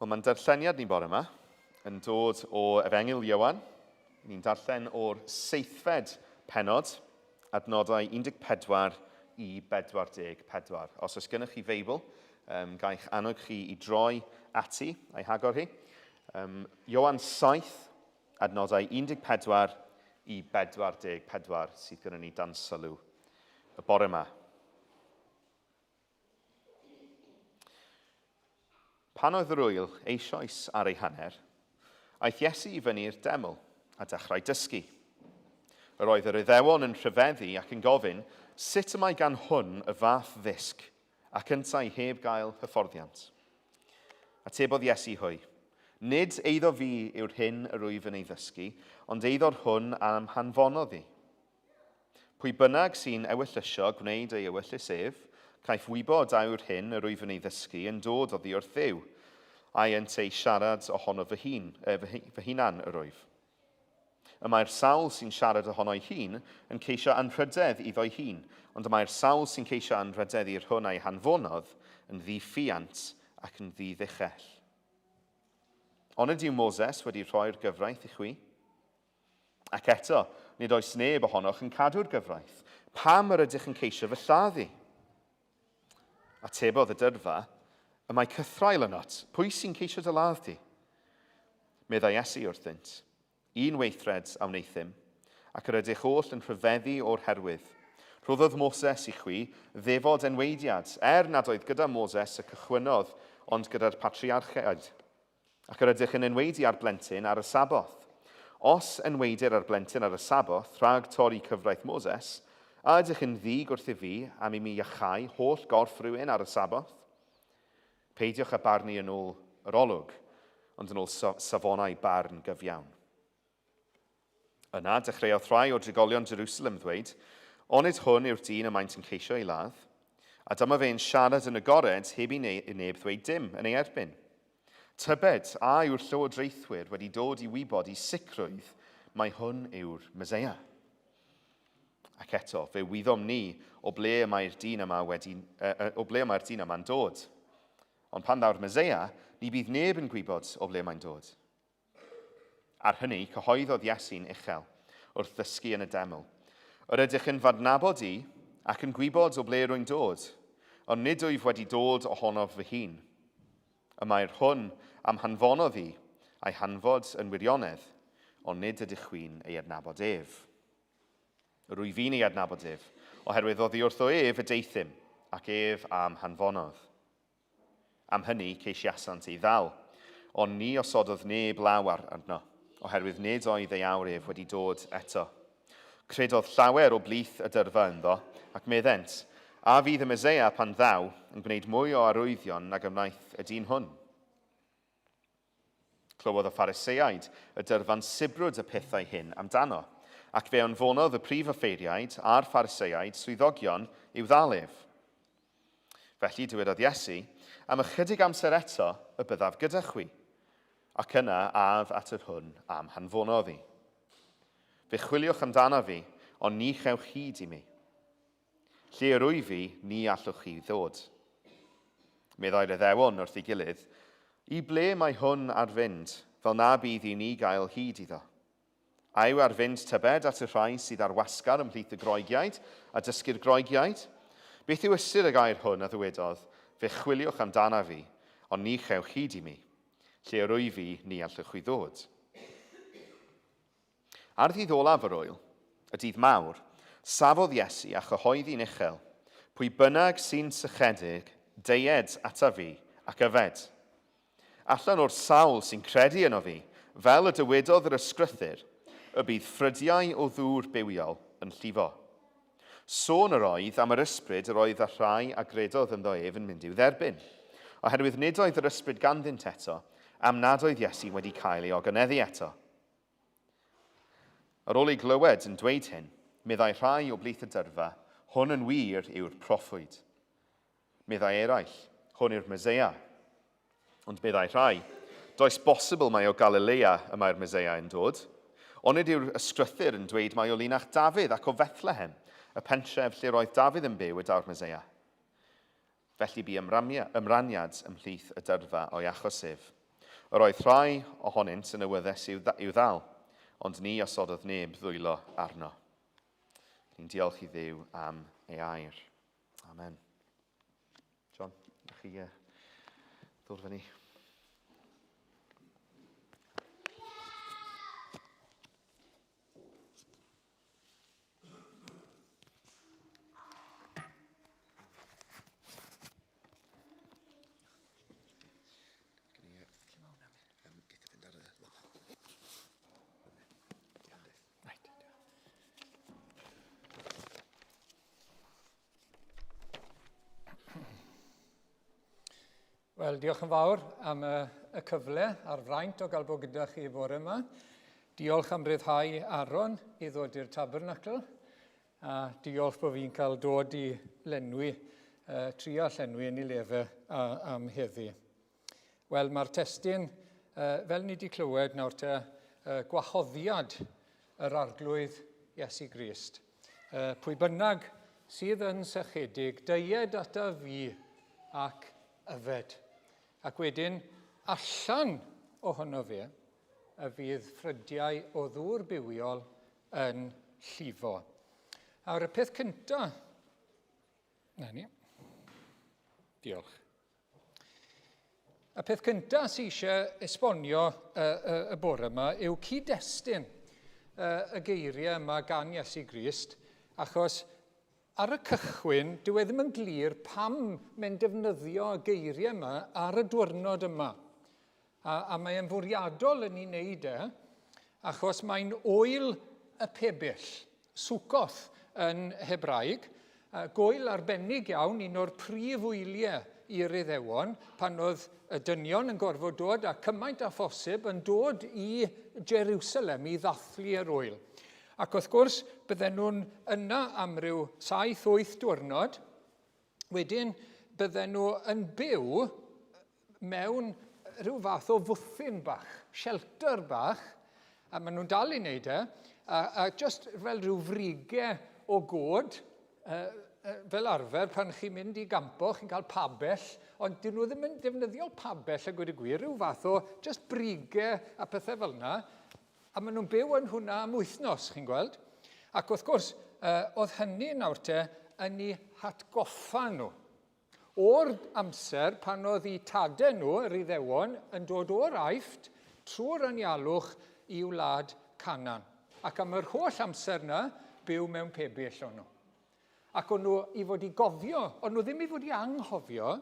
Wel, mae'n darlleniad ni bore yma yn dod o Efengyl Ioan. Ni'n darllen o'r seithfed pennod, adnodau 14 i 44. Os oes gennych chi Feibl, um, gaich annog chi i droi ati a'i hagor hi. Um, Ioan 7, adnodau 14 i 44 sydd gyda ni dan sylw y bore yma. Pan oedd yr ŵyl eisoes ar ei hanner, aeth Iesu i fyny i'r deml a dechrau dysgu. Yr oedd yr Iddewon yn rhyfeddu ac yn gofyn, Sut y mae gan hwn y fath ddysg, ac yntau heb gael hyfforddiant? Atebodd Iesu hwy, Nid eiddo fi yw'r hyn yr wyf yn ei ddysgu, ond eiddo'r hwn a'm hanfonodd i. Pwy bynnag sy'n ewyllysio gwneud ei ewyllys ef, caiff wybod a yw'r hyn yr wyf yn ei ddysgu yn dod oddi wrth Dduw, ai ynteu siarad ohono fy hun, e, fy, fy hunan yr wyf. Y mae'r sawl sy'n siarad ohono'i hun yn ceisio anrhydedd iddo'i hun, ond y mae'r sawl sy'n ceisio anrhydedd i'r hwn a'i hanfonodd yn ddi-ffiant ac yn ddi-ddichell. Onid yw Moses wedi rhoi'r gyfraith i chwi? Ac eto, nid oes neb ohonoch yn cadw'r gyfraith. Pam yr ydych yn ceisio fy lladd i? Atebodd y dyrfa, Y mae cythraul ynot, pwy sy'n ceisio dy ladd di? Meddai Iesu wrthynt, Un weithred a wneuthum, ac yr ydych oll yn rhyfeddu o'r herwydd. Rhoddodd Moses i chwi ddefod enweidiad, er nad oedd gyda Moses y cychwynnodd, ond gyda'r patriarchiaid. Ac yr ydych yn enwaedu ar blentyn ar y Saboth. Os enwaedir ar blentyn ar y Saboth rhag torri cyfraith Moses, a ydych yn ddig wrthyf fi am i mi iachau holl gorff rhywun ar y Saboth? Peidiwch â barnu yn ôl yr olwg, ond yn ôl safonau barn gyfiawn. Yna, dechreuodd rhai o drigolion Jerusalem ddweud, Onid hwn yw'r dyn y maent yn ceisio ei ladd? A dyma fe'n siarad yn agored heb i neb ddweud dim yn ei erbyn. Tybed, a yw'r llywodraethwyr wedi dod i wybod i sicrwydd mai hwn yw'r Meseia? Ac eto, fe wyddom ni o ble y mae'r dyn yma wedi, o ble y mae'r dyn yma'n dod. Ond pan ddaw'r Meseia, ni bydd neb yn gwybod o ble mae'n dod. Ar hynny, cyhoeddodd Iesu'n uchel, wrth ddysgu yn y deml, Yr ydych yn f'adnabod i, ac yn gwybod o ble rwy'n dod, ond nid wyf wedi dod ohonof fy hun. Y mae'r hwn a'm hanfonodd i, a'i hanfod yn wirionedd, ond nid ydych chwi'n ei adnabod ef. Yr wyf fi'n ei adnabod ef, oherwydd oddi wrtho ef y deuthum, ac ef a'm hanfonodd. Am hynny, ceisiasant ei ddal, ond ni osododd neb law ar arno, oherwydd nid oedd ei awr ef wedi dod eto. Credodd llawer o blith y dyrfa ynddo, ac meddent, A fydd y Meseia pan ddaw yn gwneud mwy o arwyddion nag y wnaeth y dyn hwn? Clywodd y Phariseaid y dyrfa'n sibrwd y pethau hyn amdano, ac fe anfonodd y prif offeiriaid a'r Phariseaid swyddogion i'w ddal ef. Felly dywedodd Iesu, Am ychydig amser eto y byddaf gyda chwi, ac yna af at yr hwn a'm hanfonodd i. Fe chwiliwch amdanaf fi, ond ni chewch hyd i mi. Lle yr wyf fi, ni allwch chi ddod. Meddai'r Iddewon wrth ei gilydd, I ble mae hwn ar fynd, fel na bydd i ni gael hyd iddo? A yw ar fynd tybed at y rhai sydd ar wasgar ymhlith y Groegiaid, a dysgu'r Groegiaid? Beth yw ystyr y gair hwn a ddywedodd, Fe chwiliwch amdanaf fi, ond ni chewch hyd i mi? Lle yr wyf fi, ni allwch chwi ddod. Ar ddydd olaf yr ŵyl, y dydd mawr, safodd Iesu a chyhoeddi'n uchel, Pwy bynnag sy'n sychedig, deued ataf fi ac yfed. Allan o'r sawl sy'n credu yno fi, fel y dywedodd yr Ysgrythur, y bydd ffrydiau o ddŵr bywiol yn llifo. Sôn yr oedd am yr Ysbryd yr oedd y rhai a gredodd ynddo ef yn mynd i'w dderbyn, oherwydd nid oedd yr Ysbryd ganddynt eto, am nad oedd Iesu wedi cael ei ogoneddu eto. Ar ôl ei glywed yn dweud hyn, meddai rhai o blith y dyrfa, Hwn yn wir yw'r proffwyd. Meddai eraill, Hwn yw'r Meseia. Ond meddai rhai, Does bosibl mai o Galilea y mae'r Meseia yn dod. Onid yw'r ysgrythur yn dweud mai o linach Dafydd ac o Fethlehem, y pentref lle roedd Dafydd yn byw, y daw'r Meseia? Felly bu ymraniad ymhlith y dyrfa o'i achos ef. Yr oedd rhai ohonynt yn awyddus i'w ddal, ond ni osododd neb ddwylo arno. Ni'n diolch i Dduw am ei air. Amen. John, ydych chi ddod fyny? Wel, diolch yn fawr am y, y cyfle a'r fraint o gael bod gyda chi fore yma. Diolch am ryddhau Aaron i ddod i'r tabernacl, a diolch bod fi'n cael dod i lenwi, uh, trio llenwi yn ei lefe am heddi. Wel, mae'r testun, uh, fel ni wedi clywed nawr te, uh, gwahoddiad yr Arglwydd Iesu Grist. Uh, pwy bynnag sydd yn sychedig, deued ata fi ac yfed. Ac wedyn, allan ohono fe, y fydd ffrydiau o ddŵr bywiol yn llifo. Nawr, y peth cyntaf... Na ni. Diolch. Y peth cyntaf sydd eisiau esbonio y, y, y bore yma yw cyd-destun y, y geiriau yma gan Iesu Grist, achos ar y cychwyn, dyw e ddim yn glir pam mae'n defnyddio y geiriau yma ar y diwrnod yma. A, a mae'n fwriadol yn ei wneud e, achos mae'n oel y pebyll, Succoth yn Hebraeg, gŵyl arbennig iawn, un o'r prif wyliau i'r Iddewon, pan oedd y dynion yn gorfod dod a cymaint â phosib yn dod i Jerusalem i ddathlu yr ŵyl. Ac wrth gwrs, bydden nhw'n yna am ryw 7-8 diwrnod, Wedyn, bydden nhw yn byw mewn rhyw fath o fwthyn bach, shelter bach, a maen nhw'n dal i wneud e, a, a just fel rhyw frige o god, uh, fel arfer pan chi'n mynd i gampo, chi'n cael pabell, ond dyn nhw ddim yn defnyddio pabell a gweud y gwir, rhyw fath o just brige a pethau fel yna, A maen nhw'n byw yn hwnna am wythnos, chi'n gweld. Ac wrth gwrs, uh, oedd hynny nawr te yn eu hatgoffa nhw. O'r amser pan oedd eu tadau nhw, yr Iddewon, yn dod o'r Aifft trwy'r anialwch i wlad Canaan. Ac am yr holl amser yna, byw mewn pebyll o'n nhw. Ac o'n nhw i fod i gofio, o'n nhw ddim i fod i anghofio,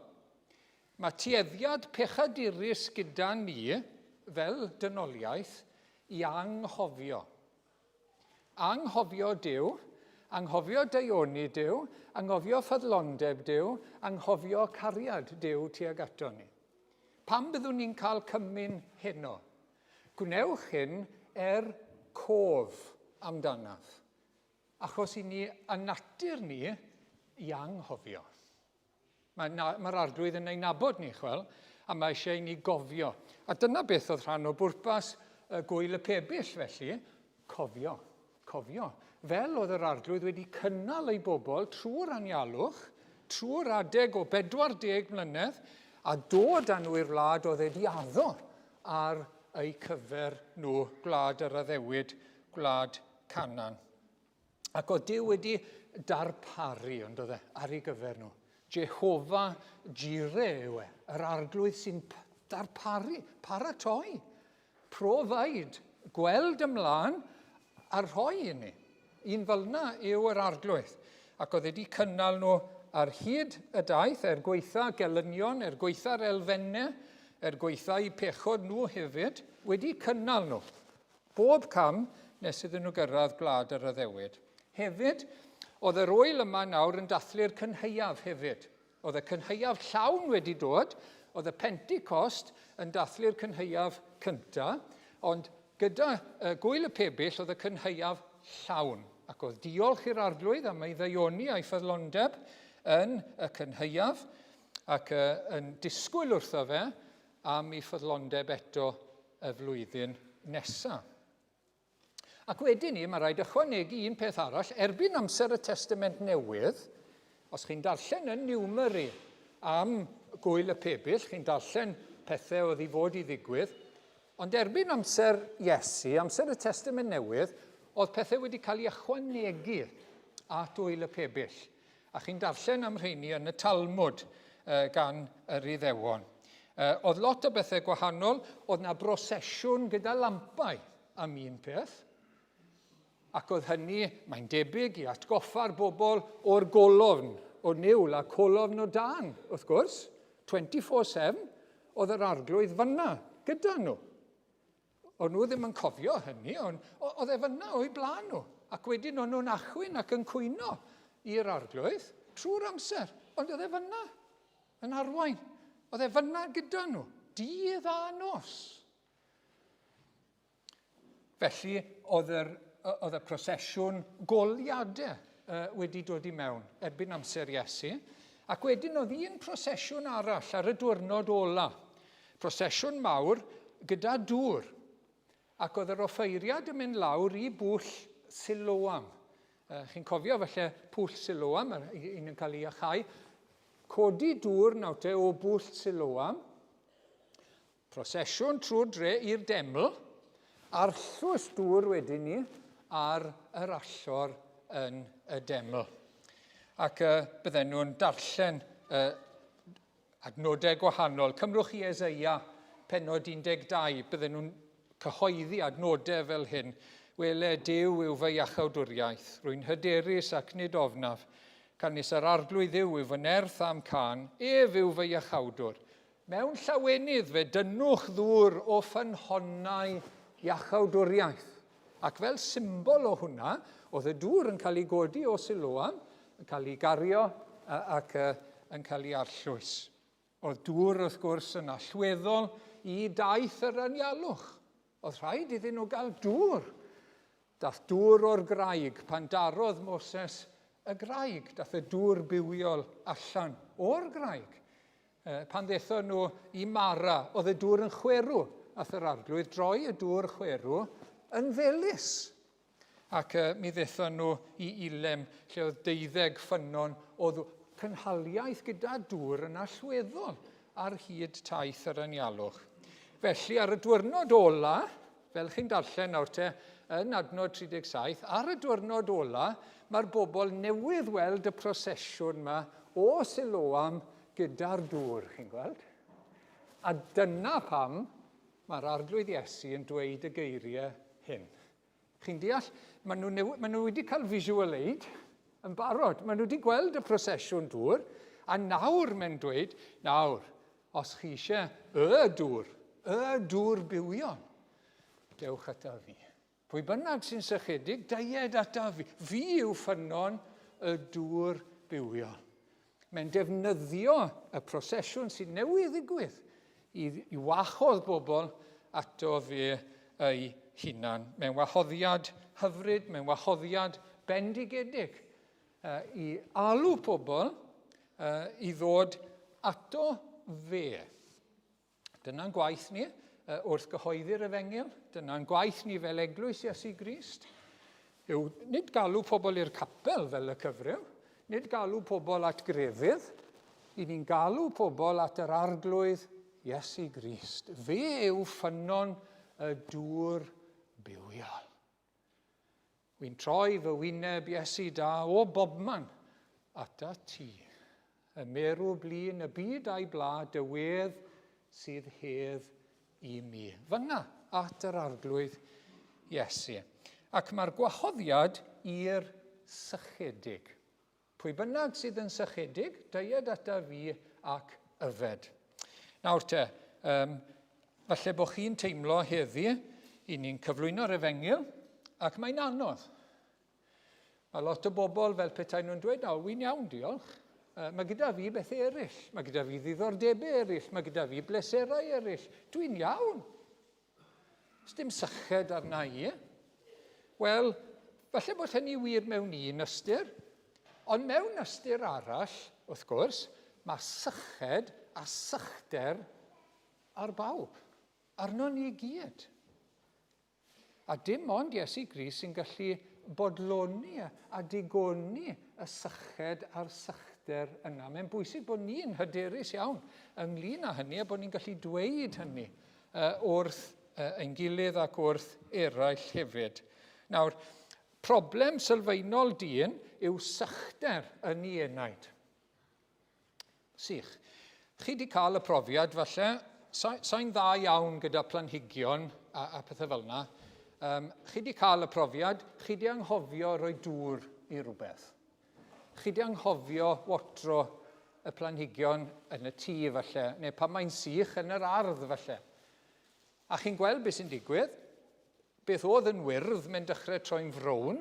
Mae tueddiad pechadurus gyda ni, fel dynoliaeth, i anghofio. Anghofio Duw, anghofio daioni Duw, anghofio ffyddlondeb Duw, anghofio cariad Duw tuag ato ni. Pam byddwn ni'n cael cymun heno? Gwnewch hyn er cof amdanaf. Achos i ni, a natur ni, i anghofio. Mae'r mae arglwydd yn ei nabod ni, chwel, a mae eisiau i ni gofio. A dyna beth oedd rhan o bwrpas y gwyl y pebyll, felly, cofio, cofio. Fel oedd yr arglwydd wedi cynnal ei bobl trwy'r anialwch, trwy'r adeg o 40 mlynedd, a dod â nhw i'r wlad oedd wedi addo ar eu cyfer nhw, gwlad yr addewid, gwlad Canaan. Ac oedd Duw wedi darparu, ond oedd e, ar ei gyfer nhw. Jehofa Jireh yw e, yr arglwydd sy'n darparu, paratoi, provide, gweld ymlaen a rhoi i ni. Un fel yna yw yr arglwydd. Ac oedd wedi cynnal nhw ar hyd y daith, er gweitha gelynion, er gweitha'r elfennau, er gweitha eu pechod nhw hefyd, wedi cynnal nhw. Bob cam nes iddyn nhw gyrraedd gwlad yr addewid. Hefyd, oedd yr ŵyl yma nawr yn dathlu'r cynhaeaf hefyd. Oedd y cynhaeaf llawn wedi dod, oedd y Pentecost yn dathlu'r cynhaeaf cynta, ond gyda uh, gwyl y pebyll oedd y cynhaeaf llawn. Ac oedd diolch i'r arglwydd am ei ddaioni a'i ffyddlondeb yn y cynhaeaf ac uh, yn disgwyl wrtho fe am ei ffyddlondeb eto y flwyddyn nesaf. Ac wedyn ni, mae rhaid ychwanegu un peth arall. Erbyn amser y Testament Newydd, os chi'n darllen yn Numeri am Gwyl y Pebyll, chi'n darllen pethau oedd i fod i ddigwydd, ond erbyn amser Iesu, amser y Testament Newydd, oedd pethau wedi cael ei ychwanegu at Wyl y Pebyll. A chi'n darllen am rheini yn y Talmud gan yr Iddewon. Oedd lot o bethau gwahanol, oedd na brosesiwn gyda lampau am un peth, Ac oedd hynny, mae'n debyg, i atgoffa'r bobl o'r golofn o niwl a colofn o dân, wrth gwrs. 24-7, oedd yr arglwydd fyna gyda nhw. O'n nhw ddim yn cofio hynny, ond oedd e fyna o'u blaen nhw. Ac wedyn o'n nhw'n achwyn ac yn cwyno i'r arglwydd trwy'r amser, ond oedd e fyna yn arwain. Oedd e fyna gyda nhw, dydd a nos. Felly, oedd, yr, oedd y prosesiwn goliadau wedi dod i mewn erbyn amser Iesu. Ac wedyn oedd un prosesiwn arall ar y diwrnod ola. Prosesiwn mawr gyda dŵr. Ac oedd yr offeiriad yn mynd lawr i bwll Siloam. Chi'n cofio falle pwll Siloam, un yn cael ei achau. Codi dŵr nawr te o bwll Siloam. Prosesiwn trwy'r dre i'r deml, arllwys dŵr wedyn ni ar yr allor yn y deml. Ac uh, bydden nhw'n darllen uh, adnodau gwahanol. Cymrwch chi Ezeia, penod 12, bydden nhw'n cyhoeddi adnodau fel hyn. Wele, Duw yw fy iachawdwriaeth, rwy'n hyderus ac nid ofnaf. Canys yr arglwydd Dduw yw fy nerth a'm cân, ef yw fy iachawdwr. Mewn llawenydd fe dynnwch ddŵr o ffynhonnau iachawdwriaeth. Ac fel symbol o hwnna, oedd y dŵr yn cael ei godi o Siloam, yn cael ei gario ac yn cael ei arllwys. Oedd dŵr, wrth gwrs, yn allweddol i daith yr anialwch. Oedd rhaid iddyn nhw gael dŵr. Dath dŵr o'r graig pan darodd Moses y graig. Dath y dŵr bywiol allan o'r graig. Pan ddethon nhw i Mara, oedd y dŵr yn chwerw. Ath yr arglwydd droi y dŵr chwerw yn felys. Ac mi ddethon nhw i Ilem, lle oedd deuddeg ffynnon o ddŵr. Cynhaliaeth gyda dŵr yn allweddol ar hyd taith yr anialwch. Felly, ar y diwrnod ola, Fel chi'n darllen nawr te, yn adnod 37, ar y diwrnod ola, mae'r bobl newydd weld y prosesiwn yma o Siloam gyda'r dŵr, chi'n gweld? A dyna pam mae'r Arglwydd Iesu yn dweud y geiriau hyn. Chi'n deall? Maen nhw, new, maen nhw wedi cael visual aid yn barod. Maen nhw wedi gweld y prosesiwn dŵr, a nawr mae'n dweud, nawr, os chi eisiau y dŵr, y dŵr bywion, dewch ata fi. Pwy bynnag sy'n sychedig, deued ata fi. Fi yw ffynnon y dŵr bywiol. Mae'n defnyddio y prosesiwn sy'n newydd ddigwydd i, i wahodd bobl ato fe ei hunan. Mae'n wahoddiad hyfryd, mae'n wahoddiad bendigedig uh, i alw pobl uh, i ddod ato fe. Dyna'n gwaith ni wrth gyhoeddi'r efengyl, dyna'n gwaith ni fel eglwys Iesu Grist, yw nid galw pobl i'r capel fel y cyfryw, nid galw pobl at grefydd, i ni'n galw pobl at yr arglwydd Iesu Grist. Fe yw ffynnon y dŵr bywiol. Wy'n troi fy wyneb, Iesu da, o bobman atat ti. Y merw blin, y byd a'i bla, dy wedd sydd hedd i mi. Fyna at yr arglwydd Iesu. Ac mae'r gwahoddiad i'r sychedig. Pwy bynnag sydd yn sychedig, deued ata fi ac yfed. Nawr te, um, falle bod chi'n teimlo heddi i ni'n cyflwyno'r efengyl, ac mae'n anodd. Mae lot o bobl fel petai nhw'n dweud, na, wy'n iawn, diolch. Mae gyda fi bethau eraill, mae gyda fi ddiddordebau eraill, mae gyda fi bleserau eraill. Dwi'n iawn. Sdim syched arna i. Wel, falle bod hynny wir mewn un ystyr, ond mewn ystyr arall, wrth gwrs, mae syched a sychder ar bawb, arno ni gyd. A dim ond Iesu Grist sy'n gallu bodloni a digoni y syched a'r sychder. sychder yna. Mae'n bwysig bod ni'n hyderus iawn ynglyn â hynny a bod ni'n gallu dweud hynny wrth ein gilydd ac wrth eraill hefyd. Nawr, problem sylfaenol dyn yw sychder yn ei enaid. Sych. Chi wedi cael y profiad, falle, sa'n sa dda iawn gyda planhigion a, a pethau fel yna. Um, chi wedi cael y profiad, chi wedi anghofio rhoi dŵr i rhywbeth. Chi wedi anghofio watro y planhigion yn y tŷ, falle, neu pan mae'n sych yn yr ardd, falle. A chi'n gweld beth sy'n digwydd? Beth oedd yn wyrdd, mae'n dechrau troi'n frown.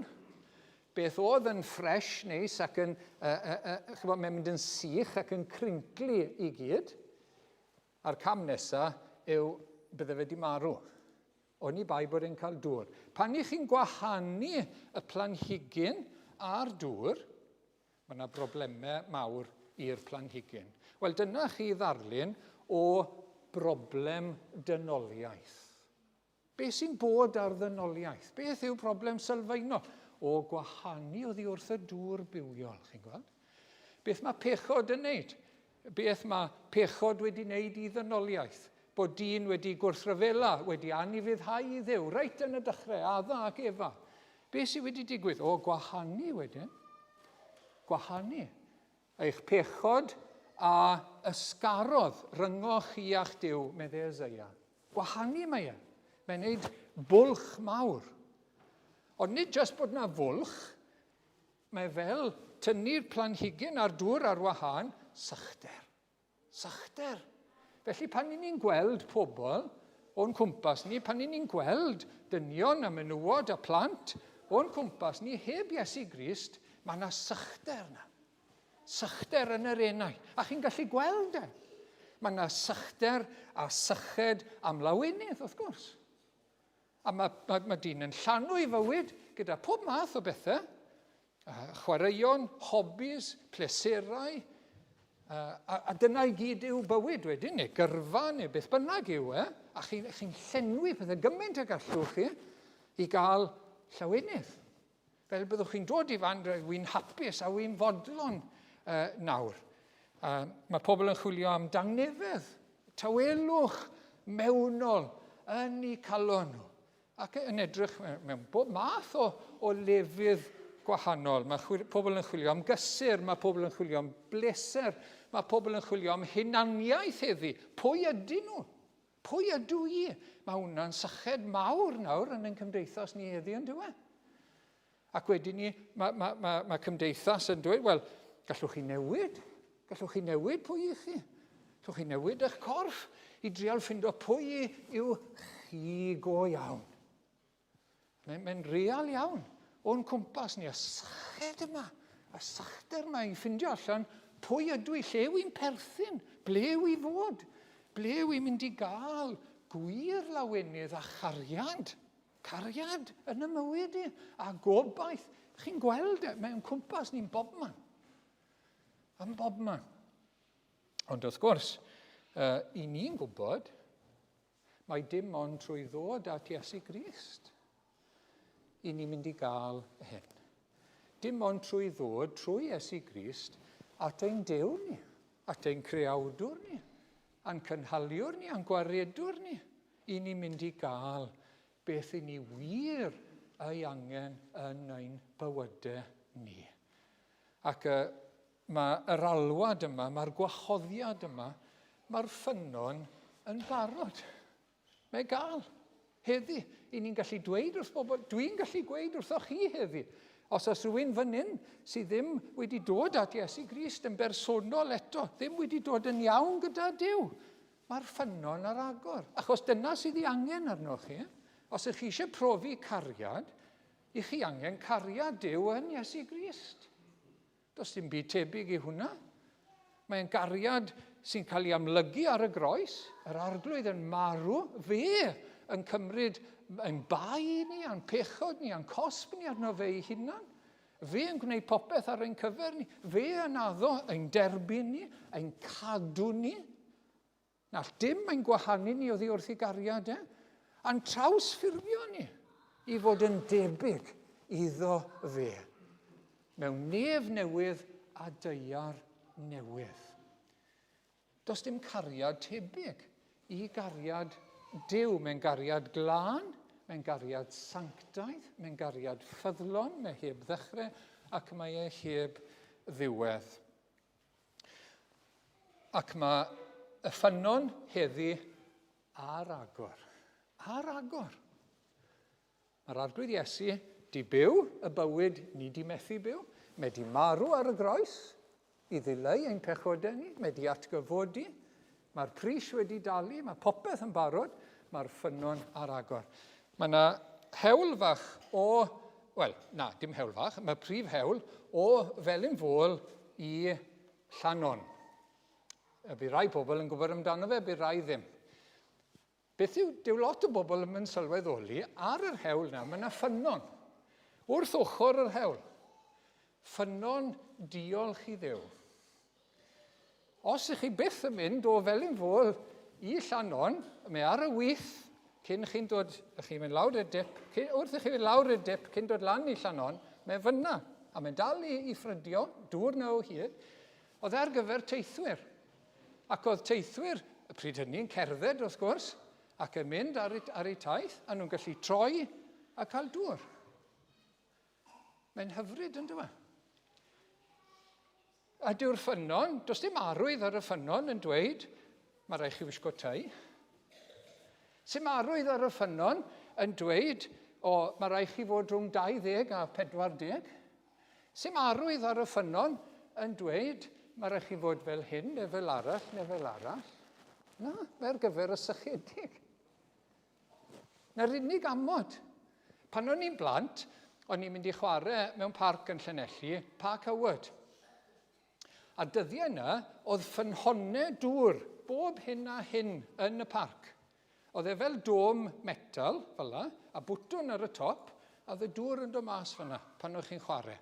Beth oedd yn ffresh neis ac yn, uh, uh, uh, chybod, mae'n mynd yn sych ac yn crinkly i gyd. A'r cam nesaf yw bydde fe wedi marw. Oni bai bod e'n cael dŵr. Pan i chi'n gwahanu y planhigyn a'r dŵr, Mae yna broblemau mawr i'r planhigyn. Wel, dyna chi ddarlun o broblem dynoliaeth. Beth sy'n bod ar ddynoliaeth? Beth yw problem sylfaenol? O gwahanu oddi wrth y dŵr bywiol, chi'n gweld? Beth mae pechod yn wneud? Beth mae pechod wedi wneud i ddynoliaeth? Bod dyn wedi gwrthryfela, wedi anufuddhau i Dduw, reit yn y dechrau, Adda ac Efa. Beth sydd wedi digwydd? O, gwahanu wedyn. Gwahanu. Eich pechod a ysgarodd ryngoch chi a'ch Duw, meddai Isaiah. Gwahanu mae e. Mae'n neud bwlch mawr. Ond nid jyst bod na fwlch, Mae fel tynnu'r planhigyn a'r dŵr ar wahân, sychder. Sychder. Felly pan ni'n ni'n gweld pobl o'n cwmpas ni, pan ni'n ni'n gweld dynion a menywod a plant o'n cwmpas ni heb Iesu Grist, mae yna sychder yna. Sychder yn yr enau. A chi'n gallu gweld e. Mae yna sychder a syched am lawenydd, wrth gwrs. A mae, mae, mae dyn yn llanw ei fywyd gyda pob math o bethau, chwaraeon, hobbies, pleserau, a, a dyna i gyd yw bywyd wedyn, neu gyrfa, neu beth bynnag yw e, a chi'n chi llenwi pethau gymaint y gallwch chi i gael llawenydd. Fel byddwch chi'n dod i fan, wy'n hapus a wy'n fodlon uh, nawr. Uh, mae pobl yn chwilio am dangnefedd, tawelwch mewnol yn eu calon nhw. Ac yn edrych mewn bob math o, o lefydd gwahanol. Mae chwil, pobl yn chwilio am gysur, mae pobl yn chwilio am bleser, mae pobl yn chwilio am hunaniaeth heddi. Pwy ydyn nhw? Pwy ydw i? Mae hwnna'n syched mawr nawr yn ein cymdeithas ni heddi yn dyw e? Ac wedyn ni, mae, mae, mae, mae cymdeithas yn dweud, wel, gallwch chi newid. Gallwch chi newid pwy i chi. Gallwch chi newid eich corff i drial ffindo pwy yw chi go iawn. Mae'n mae real iawn o'n cwmpas ni, y syched yma, y sychder yma i ffindio allan pwy ydw i, lle wy'n perthyn, ble wy fod, ble wy'n mynd i gael gwir lawenydd a chariad, cariad yn y mywyd i, a gobaith. Chi'n gweld e, mae'n cwmpas ni'n bobman. Yn bobman. Ond wrth gwrs, uh, i ni'n gwybod Mae dim ond trwy ddod at Iesu Grist i ni'n mynd i gael hyn. Dim ond trwy ddod trwy Iesu Grist at ein Duw ni, at ein creawdwr ni, a'n cynhaliwr ni, a'n gwaredwr ni, i ni'n mynd i gael beth i ni wir ei angen yn ein bywydau ni. Ac uh, Mae yr alwad yma, mae'r gwahoddiad yma, mae'r ffynnon yn barod. Mae gael. Heddi, i ni'n gallu dweud wrth bobl, dwi'n gallu gweud wrthoch chi heddi, os oes rhywun fan hyn sydd ddim wedi dod at Iesu Grist yn bersonol eto, ddim wedi dod yn iawn gyda Duw, mae'r ffynnon ar agor. Achos dyna sydd ei angen arnoch chi. Os ydych chi eisiau profi cariad, i chi angen cariad Duw yn Iesu Grist. Does dim byd tebyg i hwnna. Mae'n gariad sy'n cael ei amlygu ar y groes, yr arglwydd yn marw, fe yn cymryd ein bai ni, a'n pechod ni, a'n cosb ni arno fe ei hunan. Fe yn gwneud popeth ar ein cyfer ni. Fe yn addo ein derbyn ni, ein cadw ni. Nall dim ein gwahanu ni oddi wrth ei gariad e, a'n trawsffurfio ni i fod yn debyg iddo fe, mewn nef newydd a daear newydd. Does dim cariad tebyg i gariad Duw. Mae'n gariad glân, mae'n gariad sanctaidd, mae'n gariad ffyddlon, mae heb ddechrau ac mae e heb ddiwedd. Ac mae y ffynnon heddi ar agor. Ar agor. Mae'r Arglwydd Iesu di byw y bywyd ni di methu byw. Mae di marw ar y groes i ddileu ein pechodau ni. Mae di atgyfodi. Mae'r pris wedi dalu. Mae popeth yn barod. Mae'r ffynnon ar agor. Mae yna hewl fach o, wel, na, dim hewl fach, mae prif hewl o Felin Fôl i Llanon. Bydd rai pobl yn gwybod amdano fe, bydd rai ddim. Beth yw, dyw lot o bobl ddim yn sylweddoli, ar yr hewl na, mae yna ffynnon. Wrth ochr yr hewl. Ffynnon diolch i Dduw. Os ych chi byth yn mynd o Felin-fôl i Llanon, mae ar y wyth cyn chi'n dod, ych chi'n mynd lawr y dip, cyn, wrth i chi fynd lawr y dip cyn dod lan i Llanon, mae fyna, a mae'n dal i, i ffrydio, dŵr na o hyd. Oedd e ar gyfer teithwyr. Ac oedd teithwyr y pryd hynny yn cerdded, wrth gwrs, ac yn mynd ar, ar eu taith, a nhw'n gallu troi a cael dŵr. Mae'n hyfryd, yn dweud. A dyw'r ffynnon, does dim arwydd ar y ffynnon yn dweud, mae rhaid chi wisgo tei. Sim arwydd ar y ffynnon yn dweud, o, mae rhaid chi fod rhwng 20 a 40. Sim arwydd ar y ffynnon yn dweud, mae rhaid chi fod fel hyn neu fel arall neu fel arall. Na, mae ar gyfer y sychedig. Na'r unig amod. Pan o'n i'n blant, o'n i'n mynd i chwarae mewn parc yn Llanelli, Parc Howard. A dyddiau yna, oedd ffynhonnau dŵr bob hyn a hyn yn y parc. Oedd e fel dôm metal, fel la, a bwtwn ar y top, a oedd y dŵr yn dod mas fyna pan o'ch chi'n chwarae.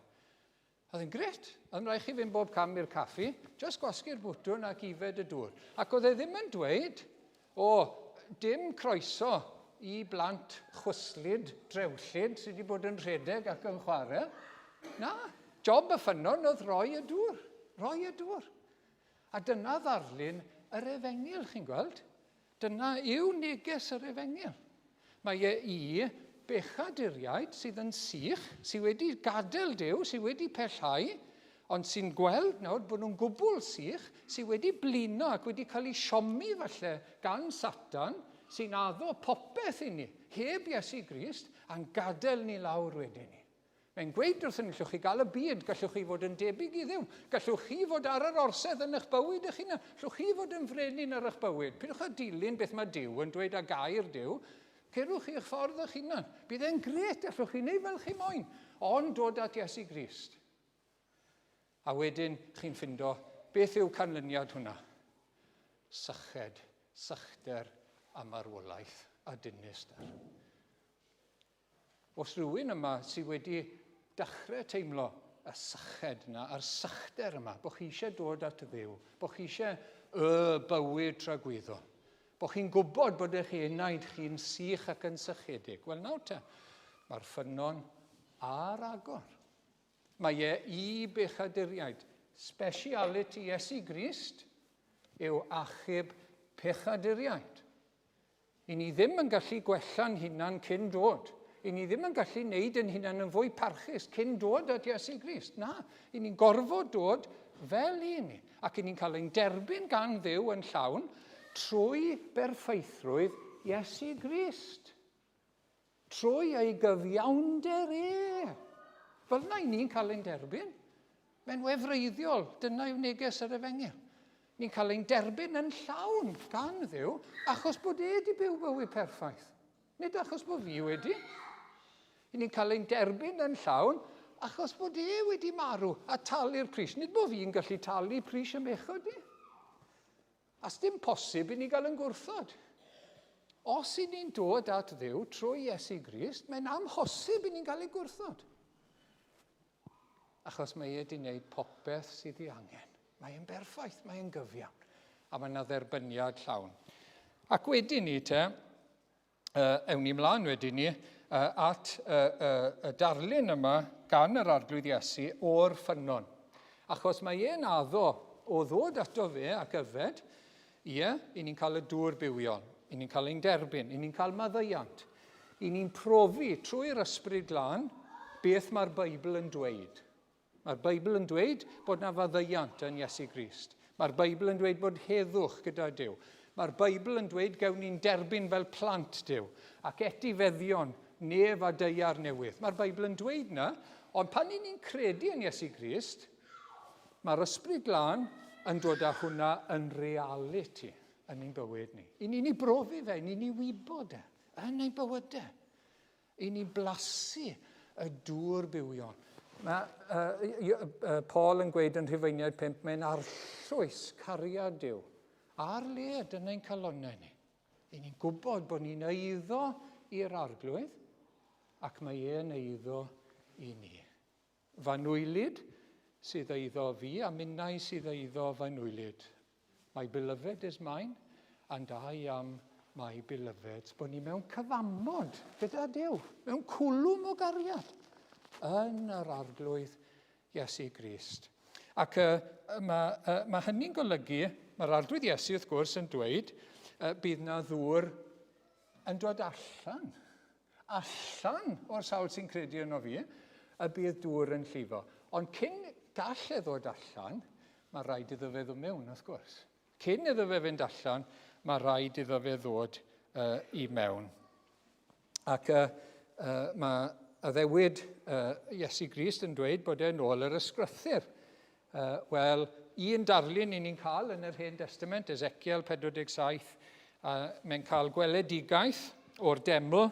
Oedd e'n gret. Oedd yn rhaid chi fynd bob cam i'r caffi, just gwasgu'r bwtwn ac ifed y dŵr. Ac oedd e ddim yn dweud, o, dim croeso i blant chwyslyd, drewllyd sydd wedi bod yn rhedeg ac yn chwarae. Na, job y ffynnon oedd rhoi y dŵr. Rhoi y dŵr. A dyna ddarlun yr efengyl, chi'n gweld. Dyna yw neges yr efengyl. Mae e i bechaduriaid sydd yn sych, sydd wedi gadael Duw, sydd wedi pellhau, ond sy'n gweld nawr bod nhw'n gwbl sych, sydd wedi blino ac wedi cael eu siomi falle gan Satan, sy'n addo popeth i ni, heb Iesu Grist, a'n gadael ni lawr wedyn ni. Mae'n gweud wrthyn ni, gallwch chi gael y byd, gallwch chi fod yn debyg i Dduw, gallwch chi fod ar yr orsedd yn eich bywyd eich hunan, gallwch chi fod yn frenin ar eich bywyd. Pidwch â dilyn beth mae Duw yn dweud a gair Duw, cerwch chi eich ffordd eich hunan. Bydd e'n gret, gallwch chi wneud fel chi moyn, ond dod at Iesu Grist. A wedyn chi'n ffindo beth yw canlyniad hwnna. Syched, sychder a marwolaeth a dinistr. Os rhywun yma sydd wedi dechrau teimlo y syched yna a'r sychder yma, bod chi eisiau dod at Dduw, bod chi eisiau y bywyd tragwyddol, bod chi'n gwybod bod eich enaid chi'n sych ac yn sychedig. Wel nawr te, mae'r ffynnon ar agor. Mae e i bechaduriaid. Speciality Iesu Grist yw achub pechaduriaid. I ni ddim yn gallu gwella'n hunan cyn dod. I ni ddim yn gallu wneud yn hunan yn fwy parchus cyn dod at Iesu Grist. Na, i ni'n gorfod dod fel i ni. Ac i ni'n cael ein derbyn gan Dduw yn llawn trwy berffeithrwydd Iesu Grist. Trwy ei gyfiawnder e. Fel yna i ni'n cael ein derbyn. Mae'n wefreiddiol. Dyna yw neges yr efengyl. Ni'n cael ein derbyn yn llawn gan Dduw achos bod e wedi byw bywyd perffaith. Nid achos bod fi wedi. I ni'n cael ein derbyn yn llawn achos bod e wedi marw a talu'r pris. Nid bod fi'n gallu talu pris y mechod i. A sdim posib i ni gael yn gwrthod. Os i ni'n dod at Dduw trwy Iesu Grist, mae'n amhosib i ni'n cael ei gwrthod. Achos mae e wedi gwneud popeth sydd ei angen. Mae e'n berffaith, mae e'n gyfiawn. A mae yna dderbyniad llawn. Ac wedyn ni te, ewn ni mlaen wedyn ni at y darlun yma gan yr Arglwydd Iesu o'r ffynnon. Achos mae e'n addo O ddod ato fe ac yfed, ie, i ni'n cael y dŵr bywiol, i ni'n cael ein derbyn, i ni'n cael maddeuant, i ni'n profi trwy'r Ysbryd Glân beth mae'r Beibl yn dweud. Mae'r Beibl yn dweud bod na faddeuant yn Iesu Grist. Mae'r Beibl yn dweud bod heddwch gyda Duw. Mae'r Beibl yn dweud gewn ni'n derbyn fel plant Duw ac etifeddion nef a daear newydd. Mae'r Beibl yn dweud na, ond pan ni'n ni'n credu yn Iesu Grist, mae'r Ysbryd Glân yn dod â hwnna yn realiti yn ein bywyd ni. I ni'n ei brofi fe, i ni'n ei wybod e, yn ein bywydau. I ni blasu y dŵr bywiol. Mae uh, Paul yn gweud yn Rhufeiniaid 5, mae'n arllwys cariad Duw ar led yn ein calonnau ni. I ni'n gwybod bod ni'n eiddo i'r arglwydd ac mae e'n eiddo i ni. F'anwylyd sydd eiddo fi, a minnau sydd eiddo f'anwylyd. My beloved is mine, and I am my beloved's. Bod ni mewn cyfamod gyda Duw, mewn cwlwm o gariad yn yr Arglwydd Iesu Grist. Ac uh, mae, uh, mae hynny'n golygu, mae'r Arglwydd Iesu wrth gwrs yn dweud, uh, bydd na ddŵr yn dod allan allan o'r sawl sy'n credu yno fi, y bydd dŵr yn llifo. Ond cyn gall e ddod allan, mae rhaid iddo fe ddod mewn, wrth gwrs. Cyn iddo fe fynd allan, mae rhaid iddo fe ddod uh, i mewn. Ac uh, uh, mae addewid uh, Iesu Grist yn dweud bod e'n ôl yr ysgrythyr. Uh, Wel, un darlun i ni'n cael yn yr Hen Testament, Ezekiel 47, a mae'n cael gweledigaeth o'r deml,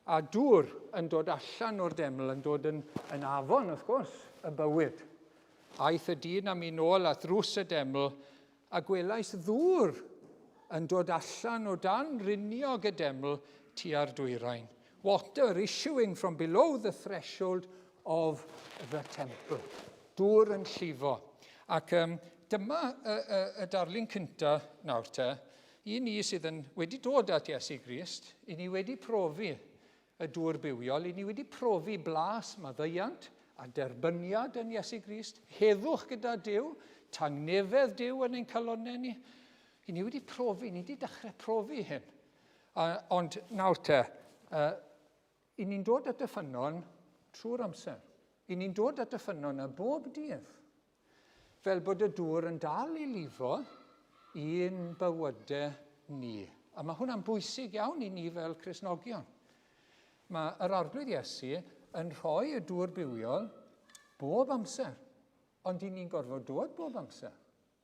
a dŵr yn dod allan o'r deml, yn dod yn, yn afon, wrth gwrs, y bywyd. Aeth y dyn am un ôl at ddrws y deml, A gwelais ddŵr yn dod allan o dan riniog y deml tua'r dwyrain. Water issuing from below the threshold of the temple. Dŵr yn llifo. Ac um, dyma y, y, y darlun cynta nawr te. I ni sydd yn wedi dod at Iesu Grist, i ni wedi profi y dŵr bywiol, i ni wedi profi blas maddeuant a derbyniad yn Iesu Grist, heddwch gyda Duw, tangnefedd Duw yn ein calonnau ni. I ni wedi profi, ni wedi dechrau profi hyn. A, ond nawr te, uh, i ni'n dod at y ffynnon trwy'r amser. I ni'n dod at y ffynnon a bob dydd. Fel bod y dŵr yn dal i lifo i'n bywydau ni. A mae hwnna'n bwysig iawn i ni fel Cristnogion. Mae yr Arglwydd Iesu yn rhoi y dŵr bywiol bob amser, ond i ni'n gorfod dod bob amser.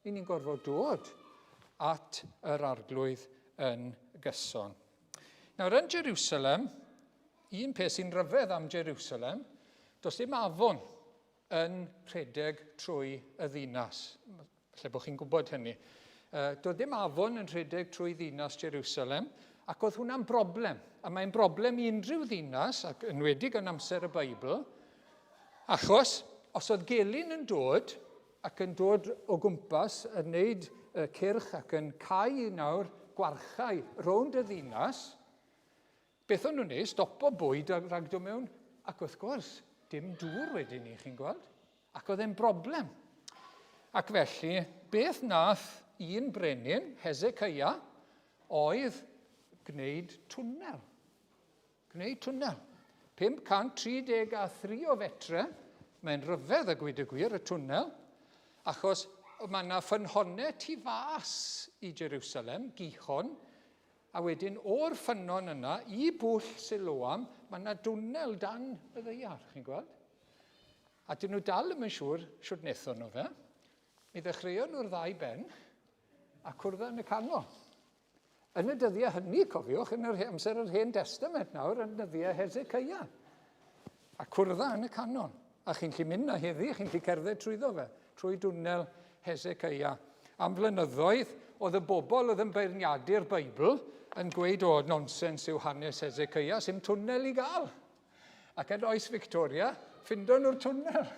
I ni'n gorfod dod at yr Arglwydd yn gyson. Nawr, yn Jerusalem, un peth sy'n rhyfedd am Jerusalem, does dim afon yn rhedeg trwy y ddinas. Falle bod chi'n gwybod hynny. Uh, doedd dim afon yn rhedeg trwy ddinas Jerusalem, ac oedd hwnna'n broblem. A mae'n broblem i unrhyw ddinas, ac enwedig yn amser y Beibl, achos os oedd gelyn yn dod ac yn dod o gwmpas yn wneud y cyrch ac yn cau nawr gwarchau rownd y ddinas, Beth o'n nhw'n neud? Stopo bwyd a rhag dod mewn. Ac wrth gwrs, dim dŵr wedyn ni, chi'n gweld. Ac oedd e'n broblem. Ac felly, beth nath un brenin, Hezekiah, oedd gwneud twnnel. Gwneud twnnel. 533 o fetre, mae'n rhyfedd a gweud y gwir, y twnnel, achos mae yna ffynhonnau tu fas i Jerusalem, Gihon, A wedyn o'r ffynnon yna i bwll Siloam, mae yna dwnnel dan y ddeiar, chi'n gweld? A dyn nhw dal ddim yn siŵr shwt wnaethon nhw fe. Mi ddechreuon nhw'r ddau ben a cwrdd yn y canol. Yn y dyddiau hynny, cofiwch, yn yr amser yr Hen Testament nawr, yn dyddiau Hezekiah. A cwrdd yn y canol. A chi'n lli mynd na heddi, chi'n lli cerdded trwyddo fe, trwy dwnnel Hezekiah. Am flynyddoedd, oedd y bobl oedd yn beirniadu'r Beibl yn gweud, o, nonsens yw hanes Hezekiah, sy'm twnnel i gael. Ac yn oes Victoria, ffindo nhw'r twnnel.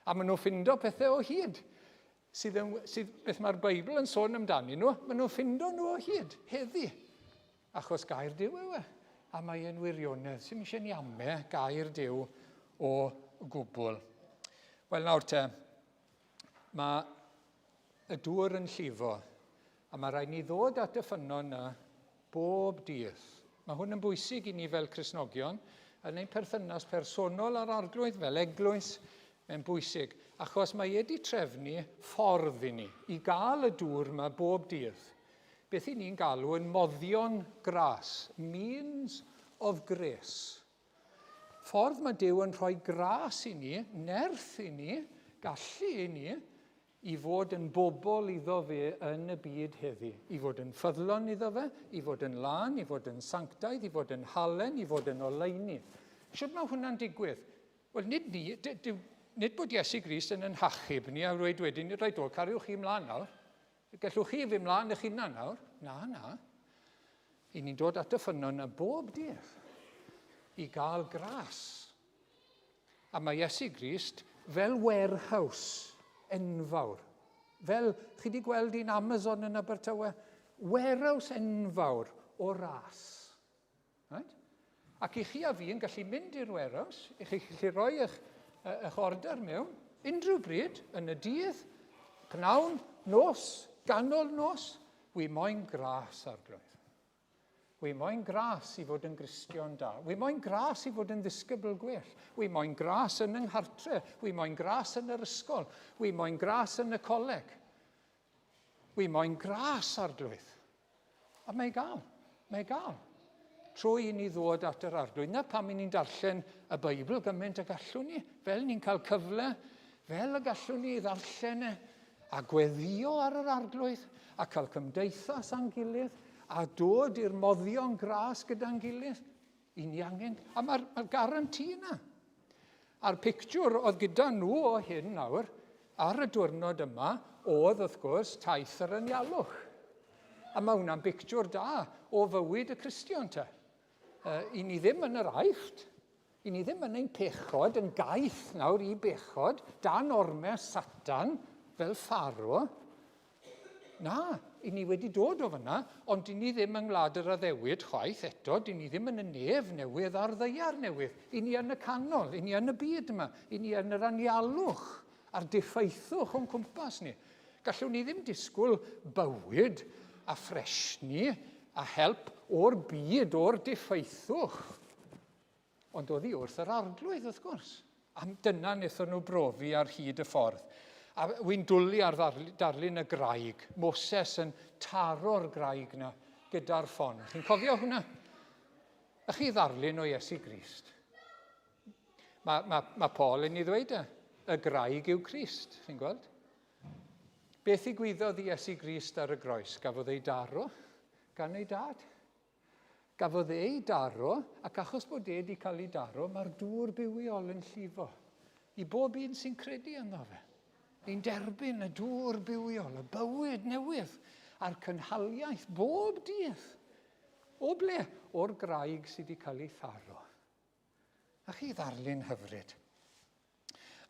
A maen nhw'n ffindo pethau o hyd. Sydd, yn, sydd beth mae'r Beibl yn sôn amdanyn nhw, maen nhw'n ffindo nhw o hyd, heddi. Achos gair Duw yw e, a mae e'n wirionedd. Sy'm eisiau ni ame gair Duw o gwbl. Wel nawr te, Mae y dŵr yn llifo, a mae rhaid ni ddod at y ffynnon yna bob dydd. Mae hwn yn bwysig i ni fel Cristnogion, yn ein perthynas personol â'r Arglwydd, fel eglwys, mae'n bwysig, achos mae e 'di trefnu ffordd i ni, i gael y dŵr yma bob dydd. Beth i ni'n galw yn moddion gras, means of grace. Ffordd mae Duw yn rhoi gras i ni, nerth i ni, gallu i ni, i fod yn bobl iddo fe yn y byd heddi. I fod yn ffyddlon iddo fe, i fod yn lân, i fod yn sanctaidd, i fod yn halen, i fod yn oleuni. Shwt mae hwnna'n digwydd? Wel, nid ni, nid bod Iesu Grist yn yn hachub ni a rweud wedyn, reit o, cariwch chi mlaen nawr. Gallwch chi fynd mlaen eich hunan nawr. Na, na. I ni'n dod at y ffynnon yna bob dydd i gael gras. A mae Iesu Grist fel warehouse enfawr. Fel, chi wedi gweld un Amazon yn Abertawe? Warehouse enfawr o ras. Right? Ac i chi a fi yn gallu mynd i'r warehouse, i chi gallu rhoi eich, eich order mewn, unrhyw bryd, yn y dydd, pnawn, nos, ganol nos, wi moyn gras, Arglwydd. Wi moyn gras i fod yn Gristion da. Wi moyn gras i fod yn ddisgybl gwell. Wi moyn gras yn yng nghartre. Wi moyn gras yn yr ysgol. Wi moyn gras yn y coleg. Wi moyn gras, Arglwydd. A mae gael. Mae gael. Trwy i ni ddod at yr Arglwydd. Na pam i ni'n darllen y Beibl gymaint y gallwn ni. Fel ni'n cael cyfle, fel y gallwn ni ddarllen e, a gweddio ar yr Arglwydd, a cael cymdeithas â'n gilydd, a dod i'r moddion gras gyda'n gilydd. I ni angen, a mae'r mae garanti yna. A'r pictiwr oedd gyda nhw o hyn nawr, ar y diwrnod yma, oedd, wrth gwrs, taith yr anialwch. A mae hwnna'n bictiwr da o fywyd y Cristion te. Uh, I ni ddim yn yr Aifft, i ni ddim yn ein pechod, yn gaeth nawr i bechod, dan ormes Satan, fel Pharo. Na, i ni wedi dod o fyna, ond dyn ni ddim yng ngwlad yr addewid chwaith eto, dyn ni ddim yn y nef newydd a'r ddaear newydd. I ni yn y canol, i ni yn y byd yma, i ni yn yr anialwch a'r diffaethwch o'n cwmpas ni. Gallwn ni ddim disgwyl bywyd a ffresni a help o'r byd, o'r diffaethwch. Ond oddi wrth yr Arglwydd, wrth gwrs. A dyna wnaethon nhw brofi ar hyd y ffordd. A wy'n dwlu ar darlun y graig, Moses yn taro'r graig na gyda'r ffon. Chi'n cofio hwnna? A chi ddarlun o Iesu Grist. Mae, mae, mae Paul yn ei ddweud e. Y graig yw Crist, chi'n gweld? Beth ddigwyddodd i Iesu Grist ar y groes? Gafodd ei daro gan ei dad. Gafodd e ei daro, ac achos bod e wedi cael ei daro, mae'r dŵr bywiol yn llifo i bob un sy'n credu ynddo fe. Ni'n derbyn y dŵr bywiol, y bywyd newydd, a'r cynhaliaeth bob dydd. O ble? O'r graig sydd wedi cael ei tharo. A chi ddarlun hyfryd.